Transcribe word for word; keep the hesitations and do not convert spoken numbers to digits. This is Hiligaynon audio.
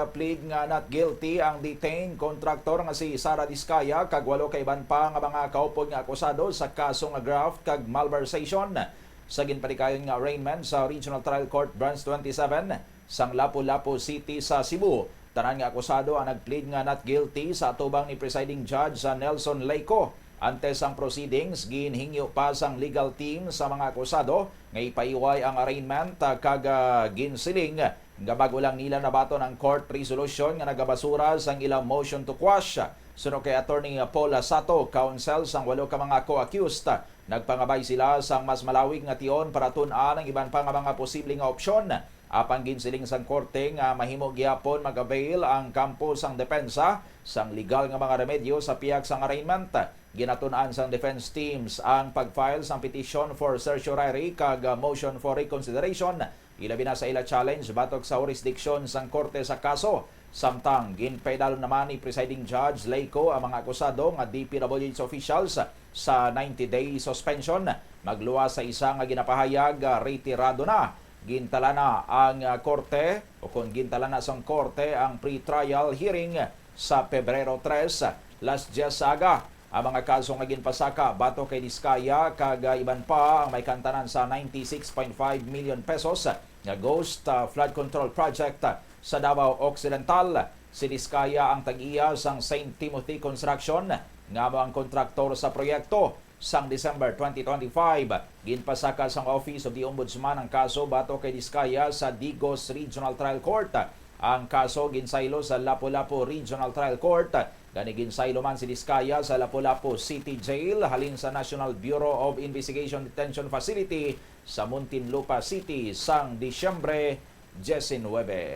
Plead nga not guilty ang detained contractor nga si Sara Discaya kag walo ka iban pa nga mga kaupod nga akusado sa kaso nga graft kag malversation. Sa ginpadikayon nga arraignment sa Regional Trial Court Branch twenty-seven sang Lapu-Lapu City sa Cebu, tanan nga akusado ang nagplead nga not guilty sa atubang ni Presiding Judge sa Nelson Leyco. Antes sang proceedings, ginhingyo pa sang legal team sa mga akusado nga ipaiway ang arraignment, ah, kag, ah, ginsiling nga bago lang nila nabaton ang court resolution nga nagabasura sang ilang motion to quash. Suno kay Attorney Paul Sato, counsel sang walo ka mga co-accused, nagpangabay sila sang mas malawig nga tion para tun-an ang iban pa nga mga posible nga opsyon. Apang ginsiling sang korte nga mahimo gihapon mag-avail ang kampo sang depensa sang legal nga mga remedyo sa pihak sang arraignment. Ginatun-an sang defense teams ang pag-file sang petition for certiorari kag, ah, motion for reconsideration, ilabi na sa ila challenge batok sa jurisdiction sang korte sa kaso. Samtang ginpaidalom naman ni Presiding Judge Leyco ang mga akusado nga D P W H officials sa ninety-day suspension. Magluwas sa isa nga ginapahayag, ah, retirado na. Gintalana ang, ah, korte, o kon gintalana sang korte ang pre-trial hearing sa Pebrero tres, las diyes sa aga. Ang mga kaso nga ginpasaka batok kay Discaya kag, ah, iban pa ang may kantanan sa ninety-six point five million pesos nga Ghost, ah, Flood Control Project, ah, sa Davao Occidental. Si Discaya ang tag-iya sang Saint Timothy Construction nga amo ang kontraktor sa proyekto. Sang December twenty twenty-five, ginpasaka sang Office of the Ombudsman ang kaso batok kay Discaya sa Digos Regional Trial Court. Ang kaso ginsaylo sa Lapu-Lapu Regional Trial Court. Gani, ginsaylo man si Discaya sa Lapu-Lapu City Jail halin sa National Bureau of Investigation Detention Facility sa Muntinlupa City sang Disyembre diecinuebe.